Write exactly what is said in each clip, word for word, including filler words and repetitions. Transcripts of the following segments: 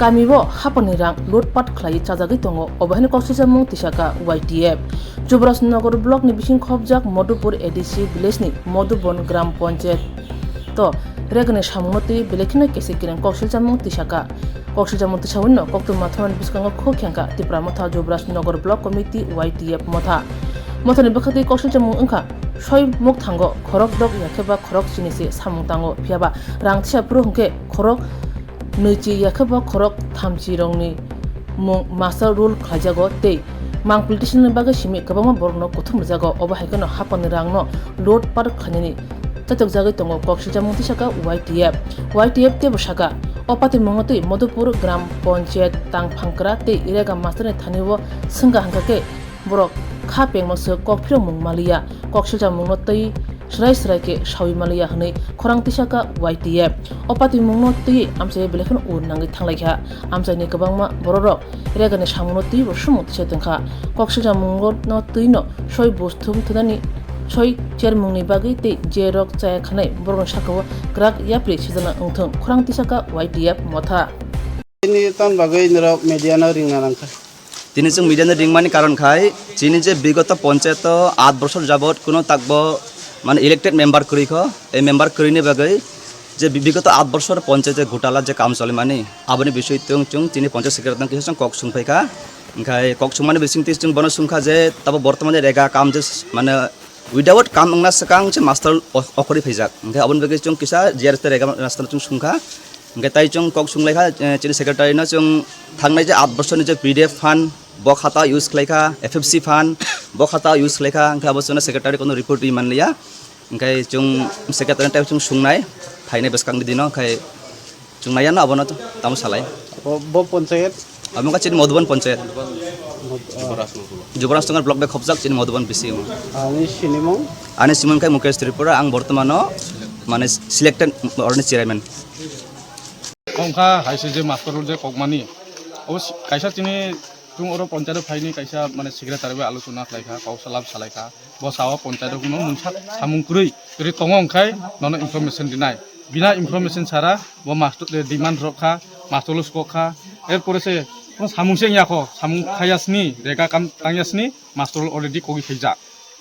Kami o hapani rang lutpat khlaiwi chajagwi tongo, obo haino koksilchamung tisaka Y T F. Jubrajnagar block ni bising khopjak Madhupur A D C village ni Madhubon Gram Panchayat to regani samungno twi belai kheno kesik kereng koksilchamung tisaka. Koksilchamung tisaui no koktwma thani bwskango khuk khengkha Tipra Motha Jubrajnagar Block Committee Y T F Motha. Mothani bwkhaktwi koksilchamung wngkha soi mukthango khorok dok ya khe ba khorok chini se samung tango, phiyaba rang tisa phuru hwnkhe khorok nwichi ya khe ba khorok thamchi rokni mung master roll khlaijago tei mangpili tisini bagwi simi kwbangma borokno kuthum rwjago, obo hai kheno hapani rangno load par khlainani chachokjagwi tongo koksilchamung tisaka Y T F. Y T F teibo saka, o patimungno twi Madhupur Gram Panchayat Tangphangkra tei Irega masterni thani o swngkha hwnkha khe borok kha pengma swk kok phirokmung maliya, koksilchamungno twi swrai swrai khe saui maliya hwnwi khorang tisaka Y T F. O patimungno twiwi amchai belai kheno ur nangwi thanglaikha. Amchaini kwbangma bororok regani samungno twibo sumung tisa tongkha. Koksilchamungo no twino soi busthum thunani soi chermungni bagwi tei je rok chaya khanai borokni sakao kwrak yapri sijana wngthung khorang tisaka Y T F Motha. Tini tan bagwi norok media no ringna nangkha. Tini chwng media no ringmani karon khai chini je bigoto ponchayat o aat bosor jabot kuno takbo mane elected member kwrwi kho, ei member kwrwini bagwi je bi-, bigoto aat bosor ponchayat je gotala je kam cholimani aboni bisoi tong chwng chini ponchayat secretary no kisa chwng kok sungphaikha. Hwnkhe kok sungmani bisingtwi chwng bono sungkha je tabo bortomani rega kam je s-, mane without kam wngna swkang se master o-, okhorwi phaijak. Hwnkhe aboni bagwi chwng kisa G R S tei rega master chwng sungkha. Hwnkhe tai chwng kok sunglaikha, eh, chini secretary no chwng thangnai je aat bosorni je P D F fund bo khata use khlaikha, F F C fund bo khata use khlaikha, hwnkhe abo chwngno secretary kono report ri manliya. Hwnkhe chwng secretary tai chwng sungnai phainai bwskangni dino, hwnkhe chwng naiya no abono tamo salai. Bo, bo ponchayat? Abo wngkha chini Madhuban ponchayat. Mod-, ah. Jubrajnagar block bai khopjak chini Madhuban B C o. Ani sinimung? Ani simung khe Mukesh Tripura, ang bortomano mane selected oroni chairman. Wngkha hai se je master roll je kokmani. Abo si-, kaisa chini Chwng oro ponchayat o phaini kaisa mane secretary bai alochona khlaikha, kok salap salaikha. Bo sao ponchayat o kuno mungsa samung kwrwi, kwrwi tongo hwnkhai nono information rinai. Bina information sara bo master, eh, demand rok kha, master skok kha. Erpore se kuno samung se wngya kho, samung khayasni, rega kam tangyasni, master already kogwi khaijak.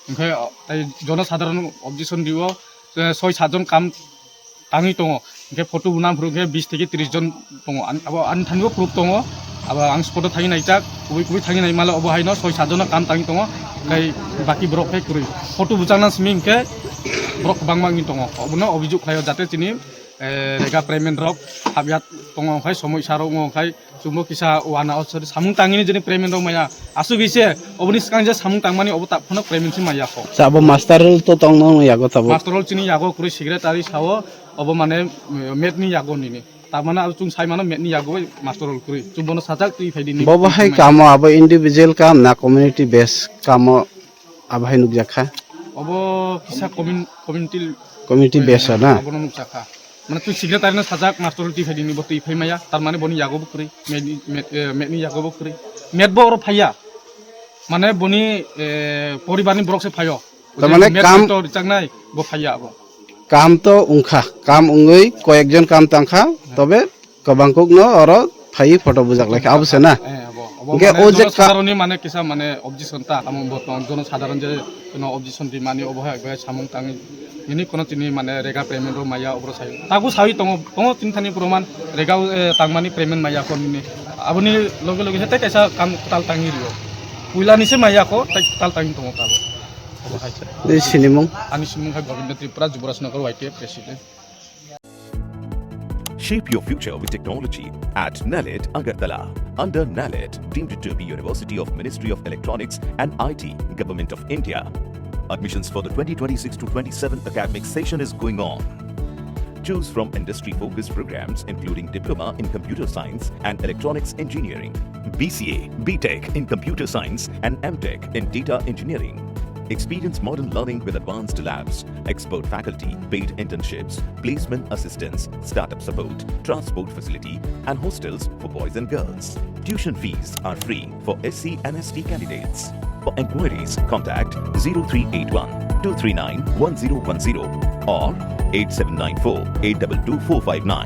Hwnkhai, o, tai jono sadharon objection rio, eh, soi satjon kam tangwi tongo. Hwnkhe photo bo nang phuru hwnkhe bis theke tris jon tongo. An-, abo ani thani bo proof tongo. Abo ang spot o thangwi naijak, kubui kubui thangwi naimale obo haino soi sat jono kam tangwi tongo. Tei baki borok khe kwrwi. Photo buchang nang simi hwnkhe borok kwbangma wngwi tongo. Obono obijok khlaio jate chini, eh, rega payment rok hapya tongo hwnkhe somoi sa rok wngo hwnkhe Chwngbo kisa wana o sori samung tangini jeni payment rok maya. Aswk ise oboni swkang je samung tangmani obo tak phano payment se maya kho. Sa abo master roll to tong nang yago tabo. Master roll chini yago kwrwi secretary sao obo mane, eh, met ni yago nini. Tamane abo chwng sai mano met ni yago bai master roll kwrwi. Chwng bono sajak twi phai di ni. Bobo hai kamo abo individual kam na community base kamo abo hai nukjak kha? Obo kisa commun-, community community base na? Abono nukjak kha. Mane twi secretary no sajak master twi phai dini bo twi phai maya, tar mane boni yago bo kwrwi, met ni, met, eh, met ni yago bo kwrwi. Met bo oro phaiya. Mane boni, eh, poribar ni borok se phaio. Tar mane met kam to richak nai bo phaiya abo. Kam to wngkha, kam wngwi koyekjon kam tangkha, tobe kwbangkuk no oro phaiwi photo bujak laikha, abo se na? Eh, abo, abo hwnkhe mane o je ka- jonosadharonni mane kisa mane objection ta, amo bo tong jonosadharon je kono objection rimani obo hai bai samung tangwi nini kono chini mane rega payment rok maya oboro sai. Tago sawi tongo, tongo chini thani proman rega, eh, tangmani payment maya kon nini. Aboni loge loge hete kaisa kam tal tangwi rio. Puila ni se maya ko, tai tal tangwi tongo tabo. Obo hai. Ni sinimung? Ani simung hai Govinda Tripura, Jubraj Nagar Y T F president. Shape your future with technology at NALET Agartala. Under NALET, deemed to be University of Ministry of Electronics and I T, Government of India. Admissions for the twenty twenty-six to twenty-seven academic session is going on. Choose from industry-focused programs including Diploma in Computer Science and Electronics Engineering, B C A, B Tech in Computer Science and M Tech in Data Engineering. Experience modern learning with advanced labs, expert faculty, paid internships, placement assistance, startup support, transport facility, and hostels for boys and girls. Tuition fees are free for S C and S T candidates. For inquiries, contact zero three eight one two three nine one zero one zero or eight seven nine four eight two two four five nine.